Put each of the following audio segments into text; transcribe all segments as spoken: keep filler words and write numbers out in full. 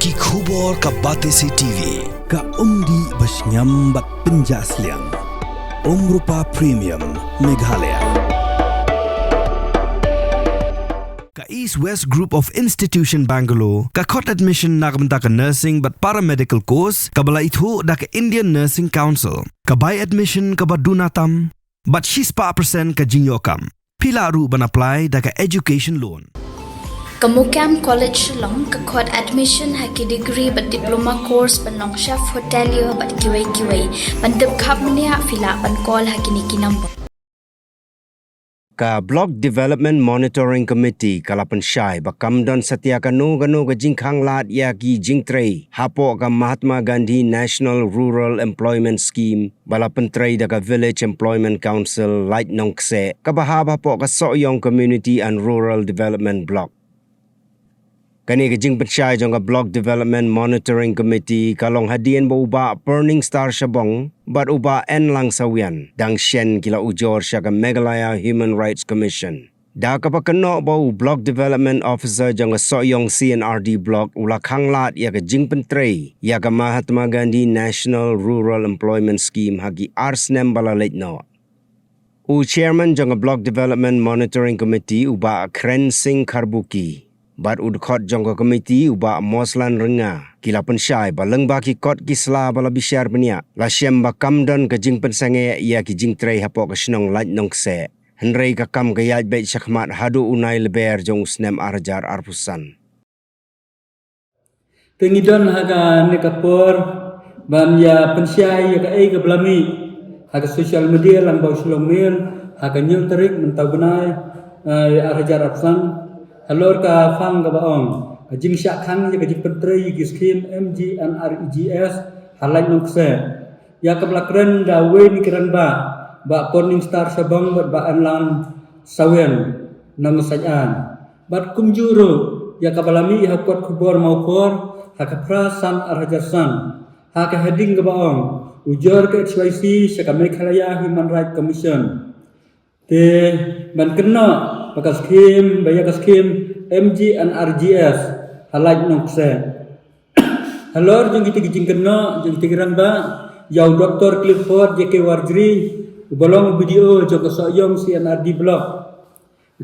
Ki khubor ka Batesi T V. Ka umdih ba shngiam bad pynjah sliang. Umrupa Premium Meghalaya. Ka East West Group of Institution Bangalore, ka khot admission na ka bynta ka nursing bad paramedical course, kaba la ithuh da ka Indian Nursing Council, ka bai admission kaba duna tam, bad shispah percent ka jingïoh kam. Phi lah ruh ban apply da ka education loan. Ka MOKAM College Shillong ka khot admission ha ki degree bad diploma course ban long chef hotelier bad kiwei kiwei. Ban tip khapmniah phi lah ban call ha kine ki number. Ka Block Development Monitoring Committee ka la pynshai ba kam don satia kano kano ka jingkhang lad ïa ki jingtrei hapoh ka Mahatma Gandhi National Rural Employment Scheme ba la pyntrei da ka Village Employment Council Lait Nongkseh kaba hap hapoh ka Sohiong Community and Rural Development Block. Kane ka jingpynshai jong ka Block Development Monitoring Committee ka long hadien ba u Bah Purning Star Shabong bad u Bah Enlang Sawian dang shen ki la ujor sha ka Meghalaya Human Rights Commission. Da kaba kynnoh ba u Block Development Officer jong ka Sohiong C and R D Block u la khang lad ïa ka jingpyntrei ïa ka Mahatma Gandhi National Rural Employment Scheme ha ki ar snem ba la leit noh. U Chairman jong ka Block Development Monitoring Committee u Bah Kren Singh Kharbuki bad u dkhot jong ka committee u Bah Moslan Rynga ki la pynshai ba lyngba ki kot ki sla ba la bishar bniah la shem ba kam don ka jingpynsangeh ïa ki jingtrei hapoh ka shnong Lait Nongkseh. Hynrei ka kam ka ïaid beit shakhmat haduh u Nai Lber jong u snem ar hajar arphew san. Te ngi don ha kane ka por ban ïa pynshai ïa kaei kaba la mih ha ka social media lang ba u Shillong Mail ha ka hynñiew tarik mynta u bnai, eh, ar hajar arphew san, halor ka phang kaba ong ka jingshah khang ïa ka jingpyntrei ïa ki skim M G N R E G S ha Lait Nongkseh. Ïa kaba la kren da uwei na ki rangbah, Bah Purning Star Shabong bad Bah Enlang Sawian Nongsaitaiñ. Bad kumjuh ruh ïa kaba la mih ha kot khubor Mawkhor ha ka phra san ar hajar san ha ka heading kaba ong ujor ka H Y C sha ka Meghalaya Human Rights Commission. Te ban kynnoh ba ka skim, ba ïa ka skim M G N R E G S ha Lait Nongkseh. Halor jong kita ki jingkynnoh jong kita ki rangbah, ïa u Doktor Clifford J K Warjri uba long B D O jong ka Sohiong C and R D Block.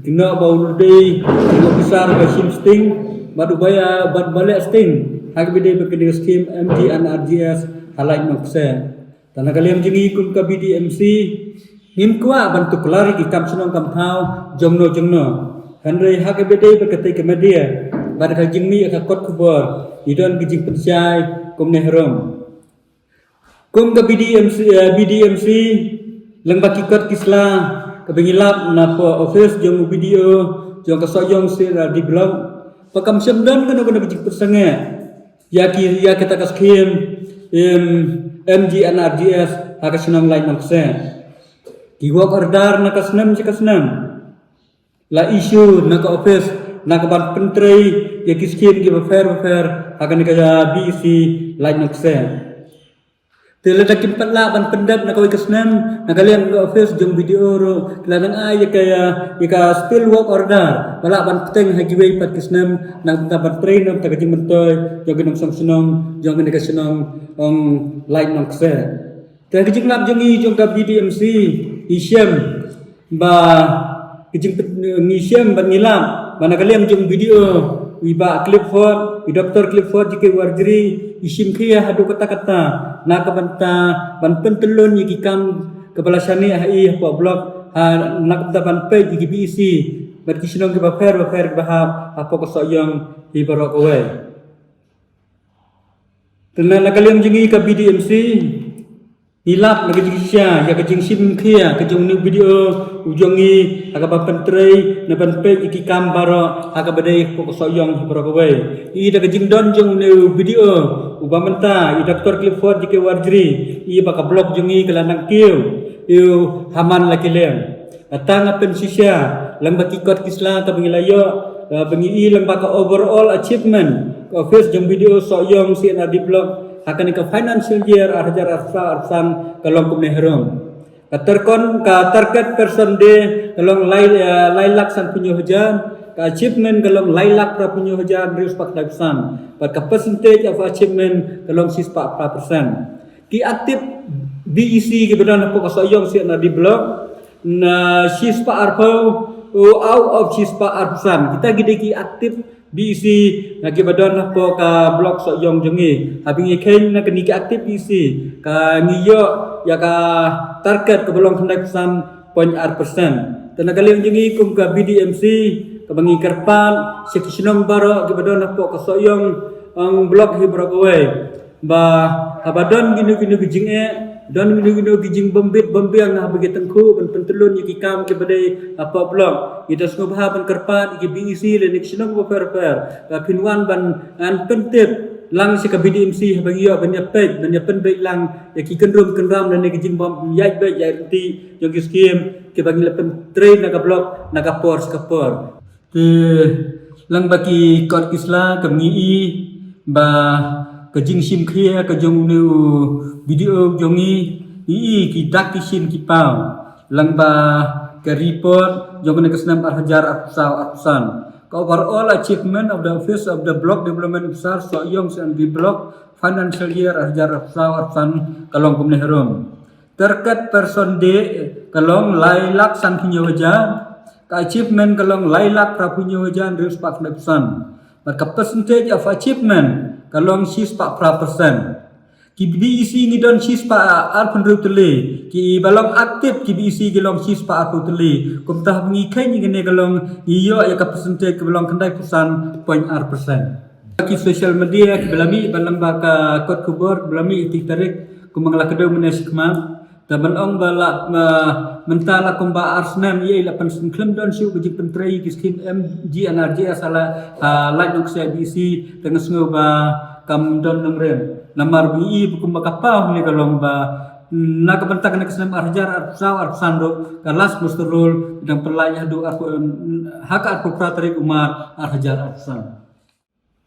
Kynnoh ba u dei u officer ba shim sting bad uba ïa bad ba leh sting ha kaba dei ba ka skim M G N R E G S ha Lait Nongkseh. Te na ka liang jong ngi kum ka B D M C ngim kwah ban tuklar ïa ki kam shnong kam thaw jongno jongno. Hynrei ha kaba dei bad katei ka media bad ka jingmih ïa ka kot khubor ngi don ka jingpynshai kumne harum. Kum ka B D M C, eh, B D M C lyngba ki kot ki sla kaba ngi lap na ka office jong u B D O jong ka Sohiong C and R D Block ba kam shym don kano kano ka jingpynsangeh ïa ki, ïa kita ka skim, em, M G N R E G S ha ka shnong Lait Nongkseh. Ki work order na ka snem sha ka snem la issue na ka office na ka ban pyntrei ïa ki skim kiba pher ba pher ha kane ka B E C Lait Nongkseh. Te lada kim pat lah ban pyndep na kawei ka snem, na ka liang ka office jong B D O ruh ki la nang ai ïa ka, ïa ka steel work order ba lah ban pyntrei ha kiwei pat ki snem na ka bynta ban trei na ka bynta ka jingmyntoi jong ki nongshong shnong jong kane ka shnong ong Lait Nongkseh. Te ka jinglap jong ngi jong ka B D M C ngi shem ba ka jingpyn-, ngi shem ba ngi lap ba na ka liang jong B D O, i Bah Clifford, i Doktor Clifford J K Warjri, i shim khia haduh katta katta na ka bynta ban pyntyllun ïa ki kam kaba la shaniah ha i hapoh block, ha na ka bynta ban peit ïa ki B E C bad ki shnong kiba pher ba pher kiba hap hapoh ka Sohiong hi baroh kawei. Te na ka liang jong ngi ka B D M C ngi lap na ka jingshisha ïa ka jingshim khia ka jong une u B D O u jong ngi ha kaba pyntrei ne ban peit ïa ki kam baroh ha kaba dei hapoh ka Sohiong hi baroh kawei. I da ka jingdon jong une u B D O uba mynta i Doktor Clifford J K Warjri, i ba ka block jong ngi ka la nang kiew ïa u ha man la ki liang. Kata nga pynshisha lyngba ki kot ki sla kaba ngi la ïoh, eh, ba ngi i lyngba ka overall achievement ka office jong B D O Sohiong C and R D Block ha kane ka financial year ar hajar arphew saw arphew san ka long kumne harum. Ka tarkon, ka target person day ka long lai, eh, lai lak sanphew hynñiew hajar, Ka achievement ka long lai lak phra phew hynñiew hajar hynriew spah khyndai phew san. Bad ka percentage of achievement ka long shispah phra percent. Ki active B E C kiba don hapoh ka Sohiong C and R D block, na shispah arphew, oh, out of shispah arphew san. Kita ki dei ki active B E C na kiba don hapoh ka block Sohiong jong ngi. Haba ngi kheiñ na kine ki active B E C, ka ngi ïoh ïa ka target kaba long khyndai phew san point ar percent. Te na ka liang jong ngi kum ka B D M C, kaba ngi kyrpad sha ki shnong baroh kiba don hapoh ka Sohiong, ong, block hi baroh kawei, ba haba don kino kino ki jingeh, don kino kino ki jingbymbiej bymbiang haba ki tyngkhuh ban pyntyllun ïa ki kam kiba dei hapoh block, ngi da sngewbha ban kyrpad ïa ki B E C lane ki shnong bapher bapher ba phin wan ban, ban pyntip lang sha ka B D M C haba ngi ïoh ban ïa peit, ban ïa pynbeit lang ïa ki kynrum kynram lane ki jingbym ïaid beit ïaid ryntih jong ki skim kiba ngi la pyntrei na ka block na ka por sha ka por. Te lang ba ki kot ki sla, ka ngi i ba ka jingshim khia ka jong une u B D O jong ngi, ngi i ki dak ki shin ki paw. Lang ba ka report jong kane ka snem ar hajar arphew saw arphew san, ka overall achievement of the office of the block development officer Sohiong C and D block financial year ar hajar arphew saw arphew san ka long kumne harum. Target person day ka long lai lak san phew hynñiew hajar. Ka achievement ka long lai lak phra phew hynñiew hajar hynriew spah khyndai phew san. Bad ka percentage of achievement ka long shispah phra percent. Ki B E C ngi don shispah arphew hynriew tylli. Kiba long active ki B E C ki long shispah arphew tylli. Kumta haba ngi kheiñ ïa kane ka long ngi ïoh ïa ka percentage kaba long khyndai phew san point ar percent. Ki social media kiba la mih ba lang ba ka kot khubor ba la mih ïa ki tarik kumba nga la kdew mynne shakhmat. Te ban ong ba la, ma, mynta la kumba ar snem ïa la pynsngewkhlem don shuh ka jingpyntrei ki skim M G N R G S ha la, ha Laitnongkseh B E C, te nga sngew ba kam don nongrim. Namar ba ngi i ba kumba ka paw hangne ka long ba, mm, na ka bynta kane ka snem ar hajar arphew saw arphew san ruh ka last muster roll dang pynlait haduh arphew, mm, ha ka arphew phra tarik u Mar ar hajar arphew san.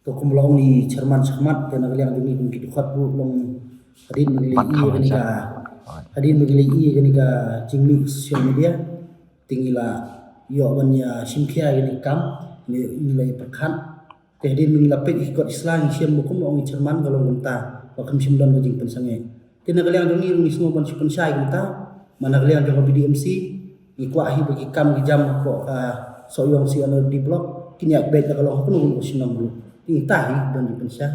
To kumba la ong i chairman shakhmat, te na ka liang jong ngi kum ki dkhot ruh long hadien ba ngi la ïohi ïa kane ka, hadien ba ngi la ïohi ïa kane ka jingmih social media, te ngi la ïoh ban ïa shim khia ïa kane ka kam, ngi, ngi la ïa pyrkhat. Te hadien ba ngi la peit ïa ki kot ki sla ngi shem ba kumba ong i chairman ka long kumta, ba kam shym don ka jingpynsangeh. Te na ka liang jong ngi ruh ngi sngew ban shu pynshai kumta. Ma na ka liang jong ka B D M C ngi kwah hi ba ki kam ki jam hapoh ka Sohiong C and R D block kin ïa beit da ka long ha kano kano ka shnong ruh. Te ngi ta hi don jingpynshai.